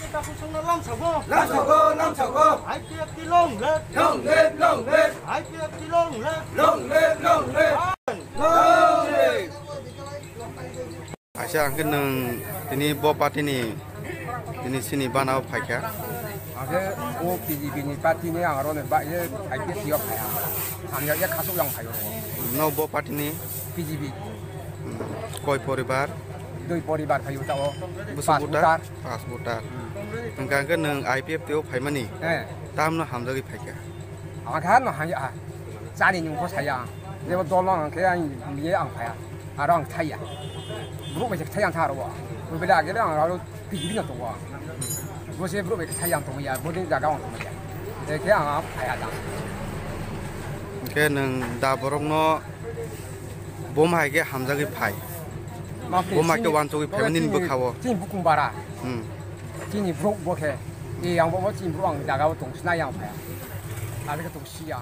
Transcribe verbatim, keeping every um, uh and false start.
Takusongno lamsago. Lamsago, lamsago. I P F T long live. Long live, long live. I P F T long live. Long live, long live. Long live. Aisa, ang khe nwng tini bo party ni tini sini bana o phaikha. Ang khe o P G P ni party ni ang aro ni ba ye I P F T o phaiya. Ang ya, ya khasuk yang phaio. No bo party ni? P G P. Hmm. Koi poribar? Dui poribar phaio ta o. Bwswk pas voter? Voter. Pas voter. Hmm. Hwnkha khe nwng I P F T o phaimani? Eh. Tamno hamjagwi phaikha? Ang kha no hamya. Chani nwng pho saya. Jebo dol no ang khe ang miye ang phaya. Aro ang thaya. Bro bai thaya ang tharo. Bro bai agele ang aro P G P no tongo. Bo se bro bai thaya ang tongo ya. Bo din jaga ang tongo ya. Ekhe ang phaya da. Hwnkhe nwng da borokno boma hai khe hamjagwi phai. Boma khe wansugwi phai nini bwkha-o. Chini bukung bara. Hmm. Chini bro bo khe. E ang bo chini bro ang jaga-o tong sinai ang phaya. Abo khe tong siya.